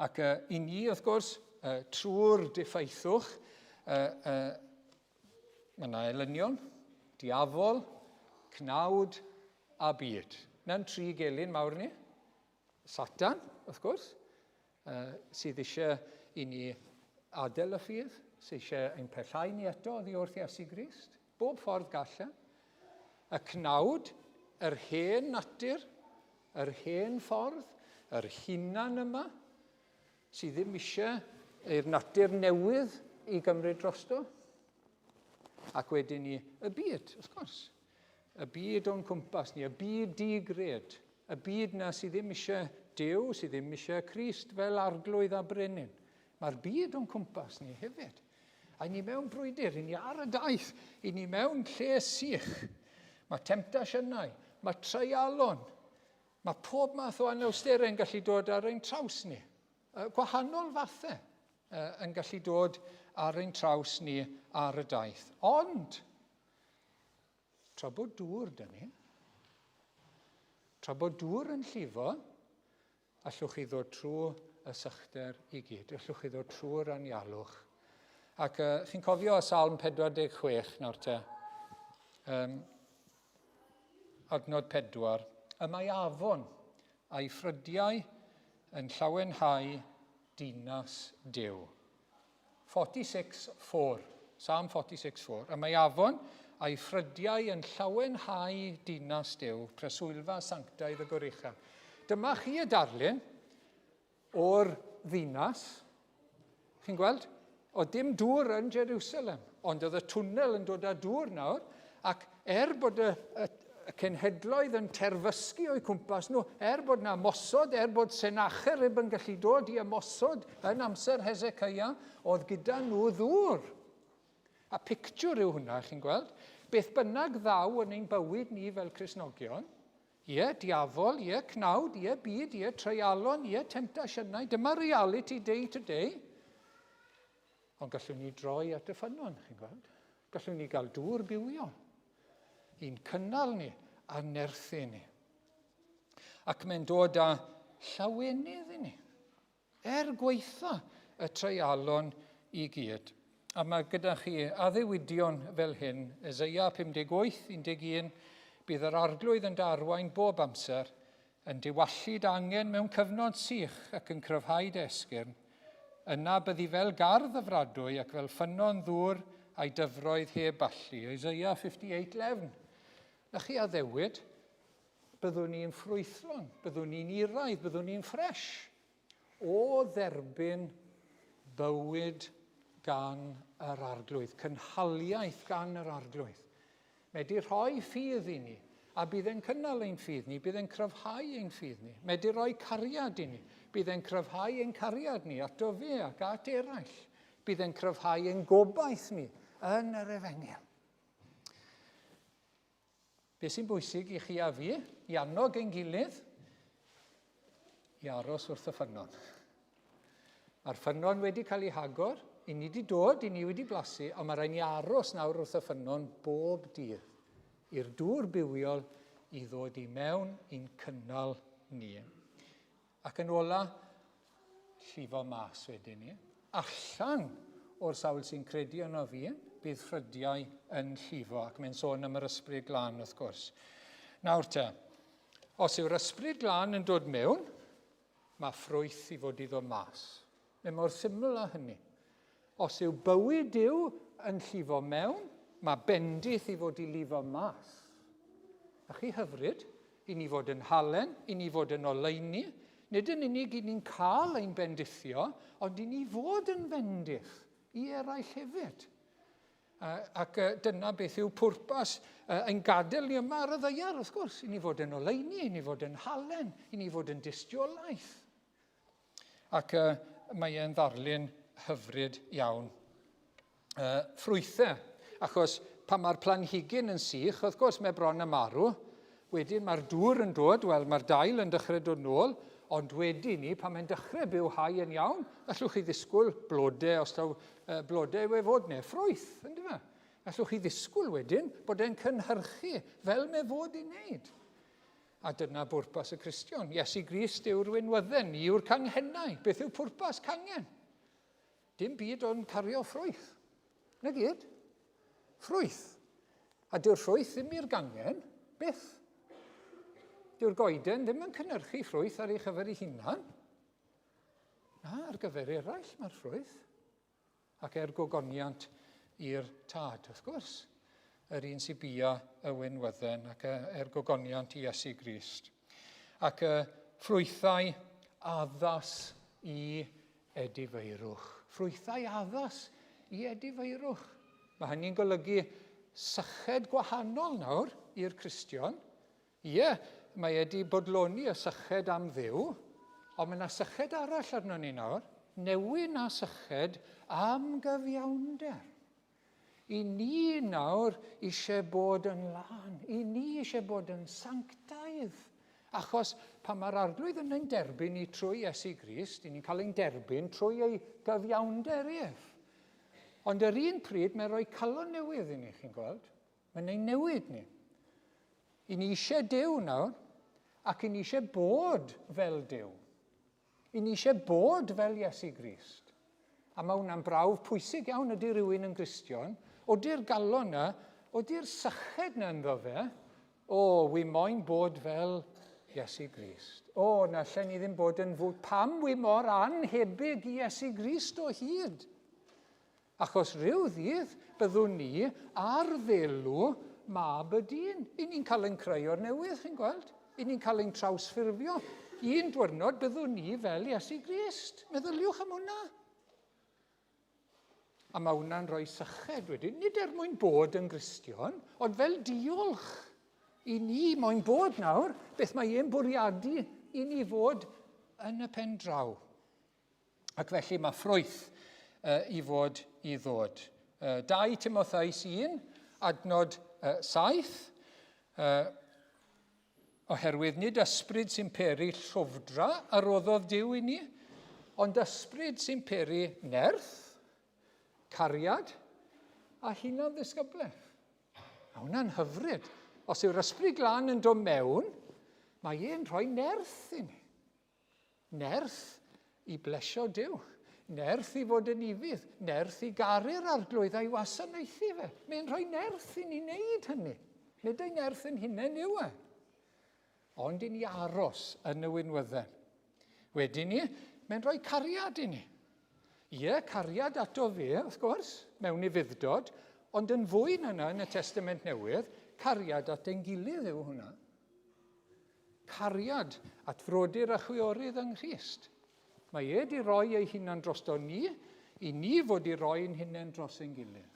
Ac uh, i ni, wrth gwrs, uh, trwy'r diffaethwch, uh, uh, mae yna elynion, diafol, cnawd a byd. Na'n tri gelyn mawr ni. Satan, wrth gwrs, uh, sydd eisiau i ni adael y ffydd, sydd eisiau ein pellhau ni eto oddi wrth Iesu Grist. Bob ffordd gall e. Y cnawd, yr hen natur, yr hen ffordd, yr hunan yma, sydd ddim eisiau i'r natur newydd i gymryd drosto. Ac wedyn ni, y byd, wrth gwrs. Y byd o'n cwmpas ni, y byd di-gred, y byd na sydd ddim eisiau Duw, sydd ddim eisiau Crist fel arglwydd a brenin. Mae'r byd o'n cwmpas ni hefyd. A ni mewn brwydr, i ni ar y daith, i ni mewn lle sych. Mae temtasiynau, mae treialon, mae pob math o anawsterau yn gallu dod ar ein traws ni. Gwahanol fathau yn gallu dod ar ein traws ni ar y daith. Ond, Tra bod dŵr 'da ni, tra bod dŵr yn llifo, allwch chi ddod trwy y sychder i gyd. Allwch chi ddod trwy'r anialwch. Ac uh, chi'n cofio Salm 46 nawr te? Um, adnod 4. Y mae afon a'i ffrydiau yn llawenhau dinas Duw. 46:4. Psalm 46:4. A mae afon a'i ffrydiau yn llawenhau dinas Duw, preswylfa sanctaidd y Goruchaf. Dyma chi y darlun o'r ddinas. Chi'n gweld? Oedd dim dŵr yn Jerusalem, ond oedd y twnnel yn dod â dŵr nawr, ac er bod y, y, y cenhedloedd yn terfysgu o'u cwmpas nhw, er bod na ymosod, er bod Sennacherib yn gallu dod i ymosod yn amser Hezekiah, oedd gyda nhw ddŵr. A pictiwr yw hwnna, chi'n gweld. Beth bynnag ddaw yn ein bywyd ni fel Cristnogion, ie, diafol, ie, cnawd, ie, byd, ie, treialon, ie, temtasiynau, dyma reality day to day. Ond gallwn ni droi at y ffynnon, chi'n gweld. Gallwn ni gael dŵr bywiol i'n cynnal ni a nerthu ni. Ac mae'n dod â llawenydd i ni. Er gwaetha y treialon i gyd. A mae gyda chi addewidion fel hyn, Eseia 58, 11, bydd yr arglwydd yn dy arwain bob amser, yn diwallu dy angen mewn cyfnod sych ac yn cryfhau dy esgyrn. Yna byddi fel gardd y fradwy ac fel ffynnon ddŵr a'i dyfroedd heb ballu. Isaiah 58, 11. Na chi addewid, Byddwn ni'n ffrwythlon, byddwn ni'n iraidd, byddwn ni'n ffresh o dderbyn bywyd gan yr Arglwydd, cynhaliaeth gan yr Arglwydd. Mae wedi rhoi ffydd i ni, a bydd e'n cynnal ein ffydd ni, bydd e'n cryfhau ein ffydd ni. Mae wedi rhoi cariad i ni, bydd e'n cryfhau ein cariad ni ato fe ac at eraill. Bydd e'n cryfhau ein gobaith ni yn yr efengyl. Be sy'n bwysig i chi a fi, i annog ein gilydd, i aros wrth y ffynnon. Mae'r ffynnon wedi cael ei hagor, i ni wedi dod, i ni wedi blasu, ond mae rhaid ni aros nawr wrth y ffynnon bob dydd i'r dŵr bywiol i ddod i mewn i'n cynnal ni. Ac yn ola, llifo mas wedyn ni. Allan o'r sawl sy'n credu yno fi, bydd ffrydiau yn llifo, ac mae'n sôn am yr ysbryd glân wrth gwrs. Nawr te, os yw'r ysbryd glân yn dod mewn, mae ffrwyth i fod i ddod mas. Mae mor syml â hynny. Os yw bywyd Duw yn llifo mewn, mae bendith i fod i lifo mas. A chi hyfryd, i ni fod yn halen, i ni fod yn oleuni, nid yn unig i ni'n cael ein bendithio, ond i ni fod yn fendith i eraill hefyd. Ac dyna beth yw pwrpas ein gadael ni yma ar y ddaear, wrth gwrs, i ni fod yn oleuni, i ni fod yn halen, i ni fod yn dystiolaeth. Ac uh, mae e'n ddarlun hyfryd iawn. Uh, ffrwythau, achos pan mae'r planhigyn yn sych, wrth gwrs mae bron yn marw, wedyn mae'r dŵr yn dod, wel mae'r dail yn dechrau dod nôl, ond wedyn ni, pan mae'n dechrau byw hau yn iawn, allwch chi ddisgwyl blodau, os taw uh, blodau yw e fod, neu ffrwyth, ynddo fe? Allwch chi ddisgwyl wedyn bod e'n cynhyrchu fel mae fod i wneud. A dyna bwrpas y Cristion. Iesu Grist yw'r winwydden, ni yw'r canghennau. Beth yw pwrpas cangen? Dim byd ond cario ffrwyth. Na gyd. Ffrwyth. A dyw'r ffrwyth ddim i'r gangen, byth. Dyw'r goeden ddim yn cynnyrchu ffrwyth ar ei chyfer ei hunan. Na, ar gyfer eraill mae'r ffrwyth. Ac er gogoniant i'r Tad, wrth gwrs, yr un sy'n bia y winwydden, ac er gogoniant i Iesu Grist. Ac y ffrwythau addas i edifeirwch. Ffrwythau addas i edifeirwch. Mae hynny'n golygu syched gwahanol nawr i'r Cristion. Ie, mae e 'di bodloni y syched am Dduw, ond mae 'na syched arall arnon ni nawr, newyn a syched am gyfiawnder. I ni nawr eisiau bod yn lân, i ni eisiau bod yn sanctaidd. Achos pan mae'r Arglwydd yn ein derbyn ni trwy Iesu Grist, i ni'n cael ein derbyn trwy ei gyfiawnder ef. Ond yr un pryd, mae'n rhoi calon newydd i ni, chi'n gweld. Mae'n ein newid ni. I ni eisiau Duw nawr, ac i ni eisiau bod fel Duw. I ni eisiau bod fel Iesu Grist. A mae hwnna'n brawf pwysig iawn ydy rhywun yn Gristion. Ody'r galon na, ody'r syched na ynddo fe, o, wi moyn bod fel Iesu Grist. O, na allen ni ddim bod yn fwy. Pam wi mor anhebyg i Iesu Grist o hyd? Achos rhyw ddydd byddwn ni ar ddelw mab y dyn. I ni'n cael ein creu o'r newydd, chi'n gweld? I ni'n cael ein trawsffurfio. Un dwyrnod byddwn ni fel Iesu Grist. Meddyliwch am hwnna. A mae hwnna'n rhoi syched wedyn, nid er mwyn bod yn Gristion, ond fel diolch i ni moyn bod nawr, beth mae e'n bwriadu i ni fod yn y pen draw. Ac felly mae ffrwyth uh, i fod i ddod. Uh, 2 Timotheus 1, adnod uh, 7, uh, oherwydd nid ysbryd sy'n peri llwfdra a roddodd Duw i ni, ond ysbryd sy'n peri nerth, cariad a hunan ddisgyblaeth. Mae hwnna'n hyfryd. Os yw'r ysbryd glân yn dod mewn, mae e'n rhoi nerth i ni. Nerth i blesio Duw. Nerth i fod yn ufudd. Nerth i garu'r arglwydd a'i wasanaethu fe. Mae'n rhoi nerth i ni wneud hynny. Nid ei nerth yn hunain yw e. Ond i ni aros yn y winwydden. Wedyn ni, mae'n rhoi cariad i ni. Ie, cariad ato fe, wrth gwrs, mewn ufuddod, ond yn fwy na yna yn y Testament Newydd, cariad at ein gilydd yw hwnna. Cariad at frodyr a chwiorydd yng Nghrist. Mae e di roi ei hunan drosto ni, i ni fod i roi ein hunain dros ein gilydd.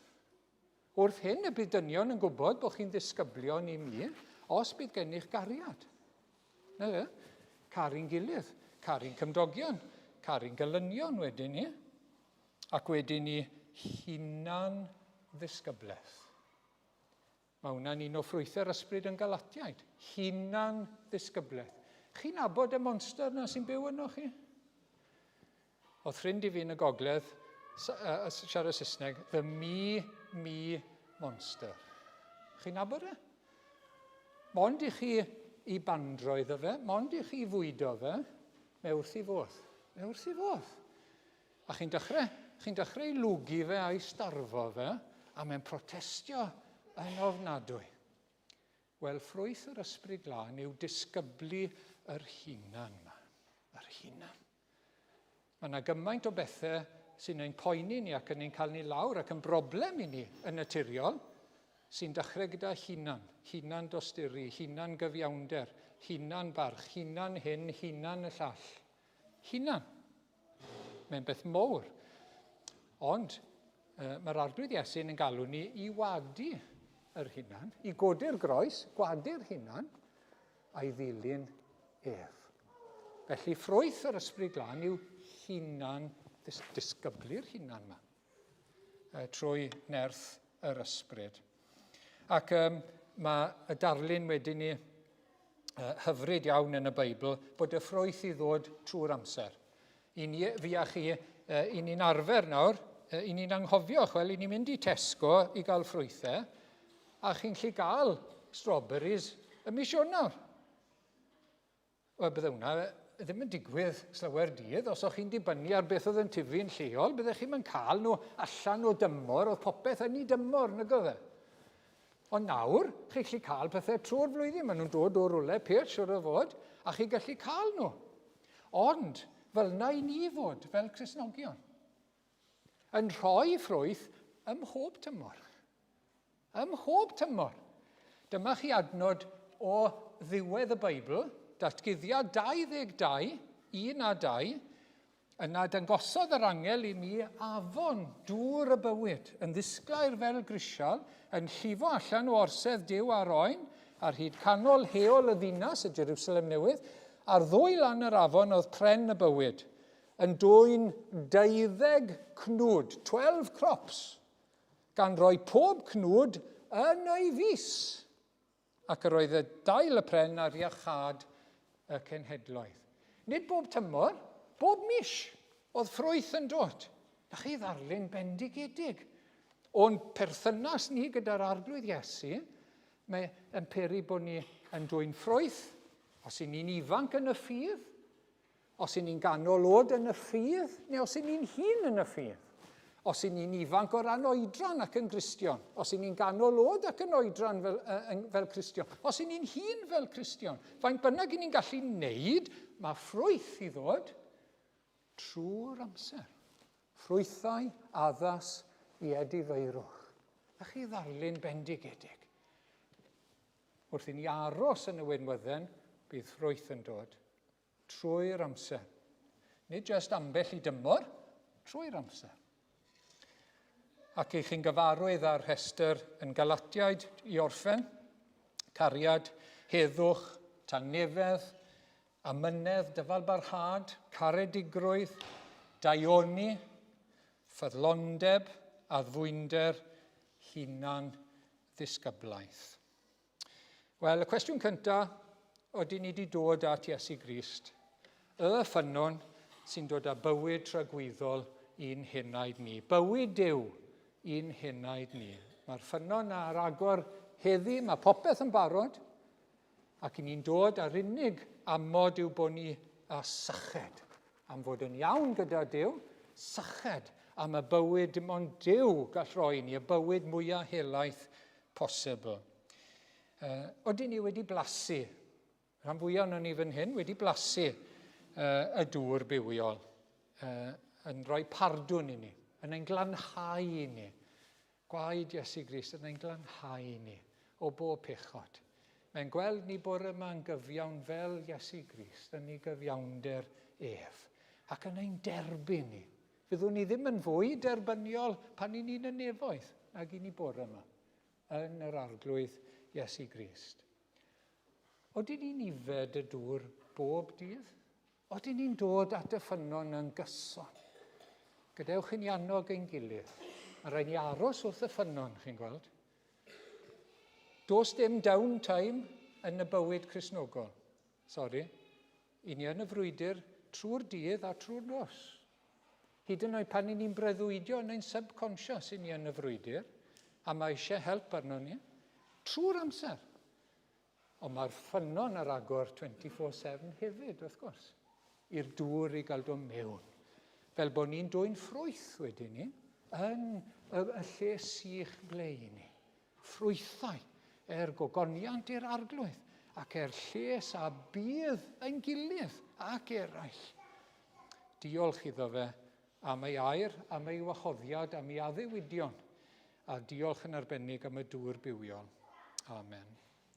Wrth hyn y bydd dynion yn gwybod bod chi'n ddisgyblion i mi, os bydd gennych gariad. Na fe? Caru'n gilydd, caru'n cymdogion, caru'n gelynion wedyn ni, ac wedyn ni hunan ddisgyblaeth. Mae hwnna'n un o ffrwythau'r ysbryd yn Galatiaid. Hunan ddisgyblaeth. Chi'n nabod y monster na sy'n byw yno chi? Oedd ffrind i fi yn y gogledd, siarad Saesneg, the me, me monster. Chi'n nabod e? Mond i chi i bandro iddo fe, mond i chi fwydo fe, mae wrth i fodd. Mae wrth i fodd. A chi'n dechrau, chi'n dechrau i lwgu fe a'i starfo fe, a mae'n protestio yn ofnadwy. Wel, ffrwyth yr ysbryd glân yw disgyblu yr hunan yma. Yr hunan. Mae yna gymaint o bethau sy'n ein poeni ni ac yn ein cael ni lawr ac yn broblem i ni yn naturiol sy'n dechrau gyda hunan, hunan dosturi, hunan gyfiawnder, hunan barch, hunan hyn, hunan y llall. Hunan. Mae'n beth mowr. Ond uh, mae'r Arglwydd Iesu'n yn galw ni i wadu yr hunan, i godi'r groes, gwadu'r hunan, a'i ddilyn ef. Felly ffrwyth yr Ysbryd Glân yw hunan, disgyblu'r hunan yma, trwy nerth yr Ysbryd. Ac um, mae y darlun wedyn ni hyfryd iawn yn y Beibl bod y ffrwyth i ddod trwy'r amser. I ni, fi a chi, i ni'n arfer nawr, i ni'n anghofio, chwel, i ni'n mynd i Tesco i gael ffrwythau, a chi'n lli gael strawberries y mis Ionawr. Wel, bydde hwnna ddim yn digwydd slawer dydd. Os o'ch chi'n dibynnu ar beth oedd yn tyfu'n lleol, byddech chi'm yn cael nhw allan o dymor, oedd popeth yn ei dymor, nag oedd e? Ond nawr, chi'n gallu cael pethau trwy'r flwyddyn, maen nhw'n dod o rwle pell, siwr o fod, a chi'n gallu cael nhw. Ond, fel yna i ni fod, fel Cristnogion, yn rhoi ffrwyth ym mhob tymor. Ym mhob tymor. Dyma chi adnod o ddiwedd y Beibl, Datguddiad 22, 1 a 2. Yna dangosodd yr angel i mi afon, dŵr y bywyd, yn ddisglair fel grisial, yn llifo allan o orsedd Duw a'r Oen, ar hyd canol heol y ddinas, y Jerusalem Newydd, ar ddwy lan yr afon oedd pren y bywyd, yn dwyn deuddeg cnwd, 12 crops, gan roi pob cnwd yn ei fus. Ac yr oedd y dail y pren ar iachâd y cenhedloedd. Nid bob tymor, bob mis oedd ffrwyth yn dod. Na chi ddarlun bendigedig o'n perthynas ni gyda'r Arglwydd Iesu, mae yn peri bod ni yn dwyn ffrwyth, os y'n ni'n ifanc yn y ffydd, Os y'n ni'n ganol oed yn y ffydd, neu os y'n ni'n hŷn yn y ffydd. Os y'n ni'n ifanc o ran oedran ac yn Gristion. Os y'n ni'n ganol oed ac yn oedran fel, uh, fel Cristion. Os y'n ni'n hŷn fel Cristion. Faint bynnag y'n ni'n gallu wneud, mae ffrwyth i ddod trwy'r amser. Ffrwythau addas i edifeirwch. A chi ddarlun bendigedig. Wrth i ni aros yn y winwydden, bydd ffrwyth yn dod. Trwy'r amser. Nid jyst ambell i dymor, trwy'r amser. Ac i chi'n gyfarwydd â'r rhestr yn Galatiaid i orffen, cariad, heddwch, tangnefedd, amynedd, dyfalbarhad, caredigrwydd, daioni, ffyddlondeb, addfwynder, hunan ddisgyblaeth. Wel, y cwestiwn cyntaf, oedden ni wedi dod at Iesu Grist, y ffynnon sy'n dod â bywyd tragwyddol i'n henaid ni. Bywyd Duw i'n henaid ni. Mae'r ffynnon ar agor heddi, mae popeth yn barod, ac i ni'n dod a'r unig amod yw bod ni â syched am fod yn iawn gyda Duw, syched am y bywyd dim ond Duw gall roi ni, y bywyd mwyaf helaeth posibl. Uh, oedden ni wedi blasu, rhan fwyaf o'n ni fan hyn, wedi blasu uh, y dŵr bywiol, uh, yn rhoi pardwn i ni, yn ein glanhau i ni. Gwaed Iesu Grist yn ein glanhau i ni o bob pechod. Mae'n gweld ni bore yma yn gyfiawn fel Iesu Grist yn ei gyfiawnder ef, ac yn ein derbyn ni. Fyddwn ni ddim yn fwy derbyniol pan i ni'n y nefoedd nag i ni bore yma yn yr Arglwydd Iesu Grist. Odyn ni'n ifed y dŵr bob dydd? Odyn ni'n dod at y ffynnon yn gyson? Gadewch i ni annog ein gilydd. Mae rhaid ni aros wrth y ffynnon, chi'n gweld. Does dim downtime yn y bywyd Cristnogol. Sori. I ni yn y frwydr trwy'r dydd a trwy'r nos. Hyd yn oed pan i ni'n breuddwydio yn ein subconscious i ni yn y frwydr, a mae eisiau help arno ni, trwy'r amser. Ond mae'r ffynnon ar agor 24-7 hefyd, wrth gwrs, i'r dŵr i gael dod mewn. Fel bod ni'n dwyn ffrwyth wedyn ni, yn y, y lle sych ble i ni. Ffrwythau er gogoniant i'r Arglwydd, ac er lles a budd ein gilydd ac eraill. Diolch iddo fe am ei air, am ei wahoddiad, am ei addewidion, a diolch yn arbennig am y dŵr bywiol. Amen.